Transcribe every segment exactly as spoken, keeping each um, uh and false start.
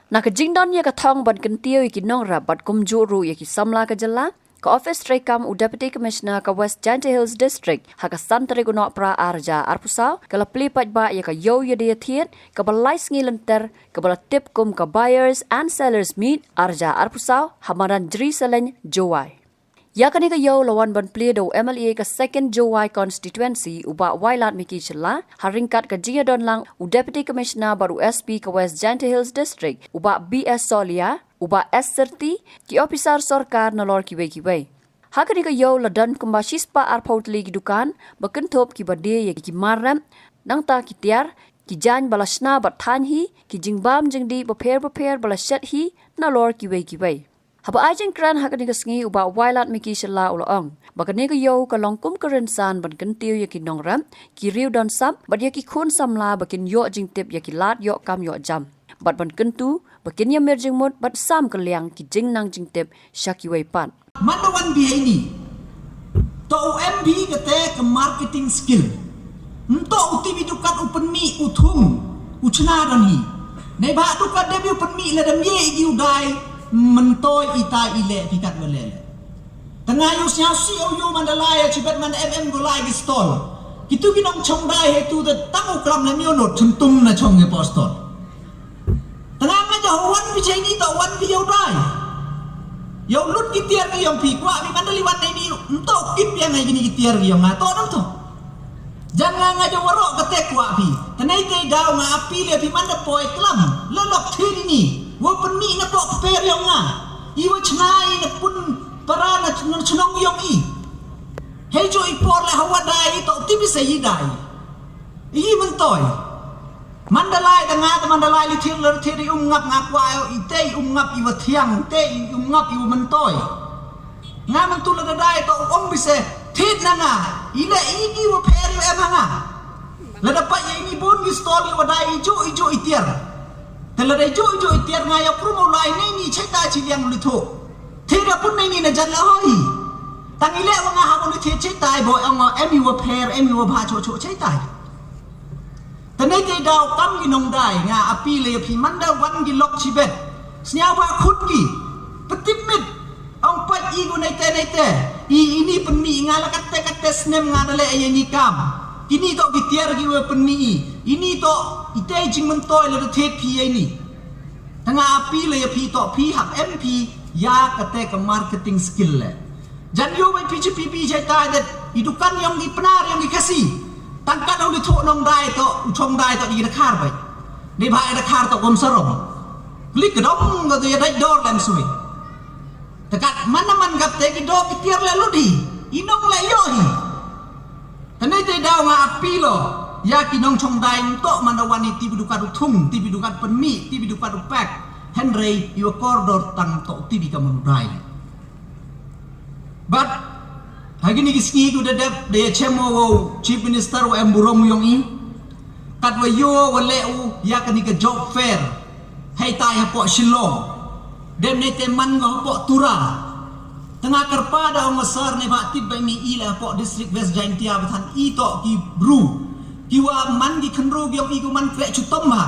Na ka jingdon ïa ka thong ban kyntiew ïa ki nongrep bad kumjuh ruh ïa ki samla ka jylla, ka ophis treikam u Deputy Commissioner ka West Jaintia Hills District ha ka san tarik u Nohprah arhajar arphew saw ka la plie paidbah ïa ka ïew ïadie thied kaba lai sngi lynter kaba la tip kum ka Buyers and Sellers Meet arhajar arphew saw ha madan Jri Seleng, Jowai. Ïa kane ka ïew la wan ban plie da u M L A ka Second Jowai Constituency u Bah Wailadmiki Shylla ha ryngkat ka jingïadon lang u Deputy Commissioner bad u S P ka West Jaintia Hills District u Bah B S Solia, u Bah S Syrti, ki ophisar sorkar nalor kiwei kiwei. Ha kane ka ïew la don kumba shispah arphew tylli ki dukan ba kynthup kiba die ïa ki mar rep, nangta ki tiar, ki jaiñ ba la shna bad thaiñ hi, ki jingbam jingdih bapher bapher ba la shet hi nalor kiwei kiwei. Haba ai jingkren ha kane ka sngi u Bah Wailadmiki Shylla u la ong ba kane ka ïew ka long kum ka rynsan ban kyntiew ïa ki nongrep, ki riew don sap bad ïa ki khun samla ba kin ïoh jingtip ïa ki lad ïoh kam ïoh jam bad ban kyntu ba kin ïamir jingmut bad sam kylliang ki jingnang jingtip sha kiwei pat. Man da wan bha ïa ini. To u em bha kata ka marketing skill. Nto u tip i dukat u pynmih u thung u chna don hi. Neibhah dukat dep u pynmih lada mih ïa ki u dai, myntoi ita i leh phi katba leh leh. Tang ïa u sñiaw sih u ïoh man da lai ïa chibet man em em ko lai ki stall. Kitu ki nongchong dai hi tu da tang u klam lem ïoh not chyntum na chong ïa poh stall. Tang nga jong wan bha ïa ini to wan bha ïa u dai. Ïa u lut ki tiar ki ïong phi kwah phi man da liwan na ini nto kit ïa nga ïa kini ki tiar ki ïong nga to nang to. Jang nga nga jong waroh kata kwah phi. Tang ïa te daw nga appeal ïa phi man da poi klam. Lok thir ini. Wa pynmih na poh kper ïong nga. I wa chna i na pun para na chnong ïong i. Hei jo i por le hawa dai to tibi sa i dai. I myntoi. Man da lai da nga da man da lai li thir ler thir i um ngap nga kwah ïa i te i um ngap i wa thiang te i um ngap i wa myntoi. Nga myntu lada dai to u ong bise thit na nga. I le i ki wa pher ïa em ha nga. Lada pat ïa ini bun ki stall ïa wa dai i ju i ju i tiar. Te lada i ju i ju i tiar nga ïa prum u lai nei ni cheta chi liang u li thu. Thit da pun nei ni na jan la hoi. Tang i le wa nga ha u li thit cheta i bo ong em i wa pher em i wa bha cho cho cheta. Tang ïa te daw kam ki nongdai nga appeal ïa phi man da wan ki lok chibet. Sñiaw ba khut ki. Pyntip mit. Ong pat i ko naite naite. I ini pynmih nga la katte katte snem nga da leh ïa ini kam. Kini to ki tiar ki wa pynmih i. Ini to ite jingmyntoi la da thied phi ïa ini. Tang nga appeal ïa phi to phi hap em phi ïa kata ka marketing skill le. Jan ïoh bai P G P P jai tai det i dukan ïong ki Pnar ïong ki Khasi. Tang kat u li thok nongdai to u chongdai to i da khar bai. Neibhah i da khar to kom sarong. Klik ka dong ka tu ïa dai dor lem sui. Te kat man na man kat te ki dor ki tiar le ludi. I nong le ïoh hi. Tang ïa te daw nga appeal ïa ki nongchongdai nto man da wan i tibi dukat u thung tibi dukat pynmih tibi dukat u pek. Hynrei i wa kordor tang to tibi ka man u dai. Bad ha kini ki sngi ku da dep da ïa chem wa u Chief Minister wa em burom u ïong i. Kat wa ïoh wa leh u ïa kani ka job fair. Hei tai hapoh Shillong. Dem ne te man nga hapoh Tura. Tang nga kyrpad da ong nga sar ne ba tip ba mi i la hapoh District West Jaintia ba than i to ki bru. Ki wa man ki khynru ki ong i ku man kreh chutom ha.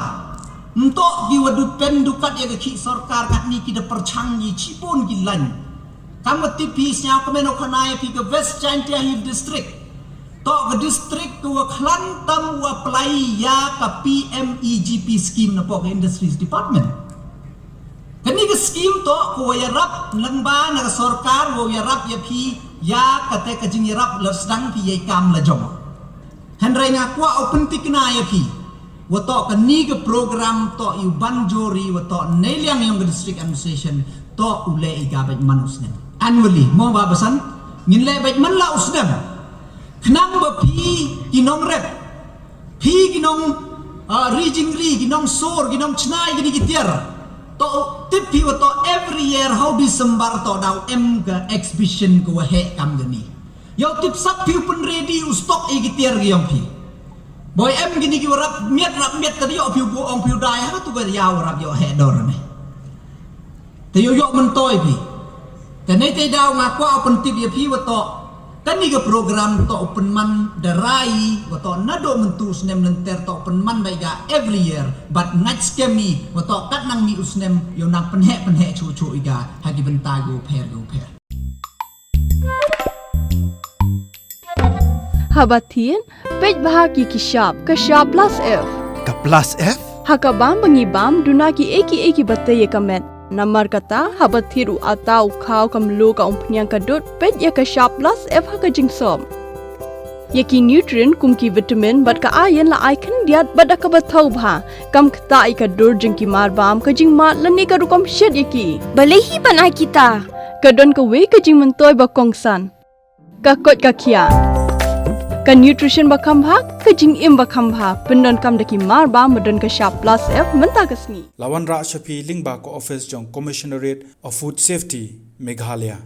Nto ki wa du pen dukat ïa ka ki sorkar kat ni ki da pyrchang i chipun ki lain. Kam ka tip hi sñiaw ka meno khana ïa phi ka West Jaintia Hill District. To ka district ka wa khlan tam wa apply ïa ka P M E G P scheme na pok ka Industries Department. Kani ka scheme to ka wa ïarap lyngba na ka sorkar wa ïarap ïa phi ïa kata ka jingïarap la sdang phi ïa kam la jong. Hynrei nga kwah u pyntikna ïa phi. Wa to kani ka program to i u ban jori wa to nei liang ïong ka district administration to u le i ka bad man u snem. Annually mo ba basan ngin le bad man la u snem. Khnang ba phi ki nongrep phi ki nong ah, ri jingri ki nong sor ki nong chnai ki ni ki tiar. To tip phi wa to every year how December to daw em ka exhibition ka wa he kam ka ni. Yow tip sap phi u pynredi u stock i ki tiar ki yong phi. Boi em ki ni ki wa rap miat rap miat ka yow phi u bu ong phi u dai ha tu ka yow rap yow he dor ne. Te yow yoh myntoi phi. Te nei te daw nga kwah u pyntip ïa phi wa to. Kani ka program toh u pynman da rai, wa toh naduh mynta u snem lynter toh u pynman beit ka every year, bad ngeit skhem i wa toh kat nang mih u snem ïa u nang pynheh pynheh chuh chuh i ka ha ki bynta kiwa pher kiwa pher. Haba thied, peit bha ki ki shap, ka shap plus F. Ka plus F? Ha ka bam ba ngi bam, duna ki ei ki ei kiba tei ïa ka met. Namar kata, haba thied u atta u khaw ka mluh ka umphniang ka dud, peit ïa ka shap plus F ha ka jingsop. Ïa ki nutrient kum ki vitamin bad ka iron la ai khyndiat bad da kaba thaw bha. Kam ktah ïa ka dur jong ki marbam, ka jingmad lane ka rukom shet ïa ki. Balei hi ban ai kita? Ka don kawei ka jingmyntoi ba kongsan. Ka koit ka khiah. Ka nutrition ba kham bha, ka jingim ba kham bha. Pyndonkam da ki marbam ba don ka shap plus F mynta ka sngi. La wanrah sha phi lyngba ka office jong Commissionerate of Food Safety, Meghalaya.